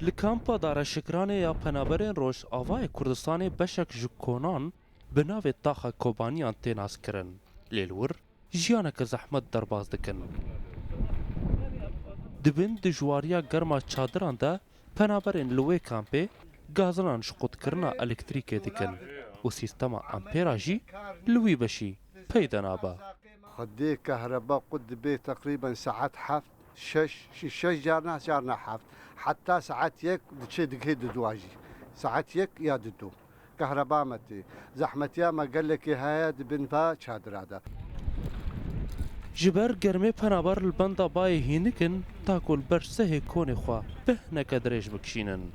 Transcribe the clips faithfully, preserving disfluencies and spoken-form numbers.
Li kampa Dara Şikranê ya penaberên Rojavayê Kurdistanê beşek ji konan bi navê Taxa Kobaniyan tê naskirin. Lê li wir jiyaneke zehmet derbas dikin. Di bin dijwariya germa çadiran de penaberên li wê kampê gazinan ji qutkirina elektrîkê dikin û sîstema ampêra jî li wî beşî peyda nabe. Xwedê kehreba qut dibe teqrîben saet heft, şeş, şeş carna, carna heft. Heta saet yek diçe digihê diduwa jî. Saet yek ya didu. Kehreba me tê. Zehmetiya me gelekê heye di bin va çadira de. Ji ber germê penaber li benda bayê hînik in, ta ku li ber sehê konê xwe bihneke dirêj bikişînin.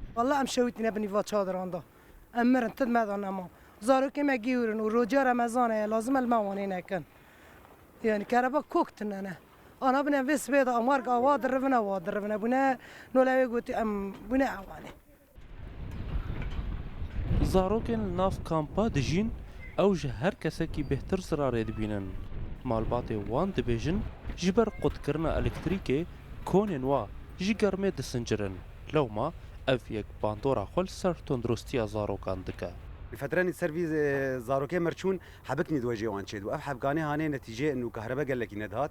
Walla em şewitîne binî va çadiran de. Em mirin, tid me de nema. Zarokê me gêwir in û roja Remezan e, lazim e li me wanê nekin. Yani kereba kok tune ne. Ana bine vê sibê de amarg awa dirivine, wa dirivine. Bune nole wê gotî em bune ewanê. Zarokên li nav kampa dijîn, ew ji her kesekî bêhtir zirarê dibînin. Malbatê wan dibêjin, ji ber qutkirina elektrîkê konên wa ji germê disincirin. Lewma ev yek bandora xwe li ser tunduristiya zarokan dike. Fetrenî ser vî, e, zarokê me çûn, hebik nî di wecê wan çêdibû. Ev hebkanê hanê netîcê û kahrebe gelekî nedihat.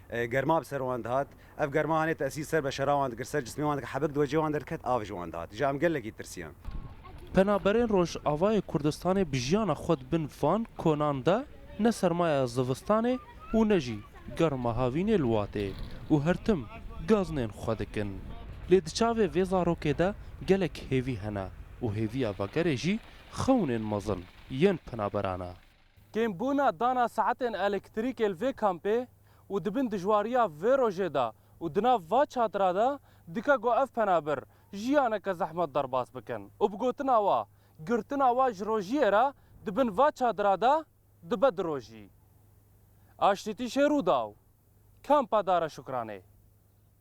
E, germa bi ser wan dihat. Ev germa hanê tesîr ser beşera wan dikir, ser cismê wan dikir, hebik di wecê wan derket, av ji wan dihat. Ji em gelekî tirsiyan. Penaberên Rojavayê Kurdistanê bi jiyana xwe di bin van konan de ne sermaya zivistanê û ne jî germa havînê li watê û her tim gazinên xwe dikin. Lê di çavê vê zarokê de gelek hêvî hene û hêviya vegerê jî xewnên mezin yên penaberan e. Kêmbûna dana saetên elektrîkê li vê kampê û di bin dijwariya vê rojê de û di nav va çadira de dike ku ev penaber jiyaneke zehmet derbas bikin û bi gotina wa, girtina wa ji rojiyê re di bin va çadira de dibe du rojî. Aştîtî Şêrûdaw, Kampa Dara Şukranê.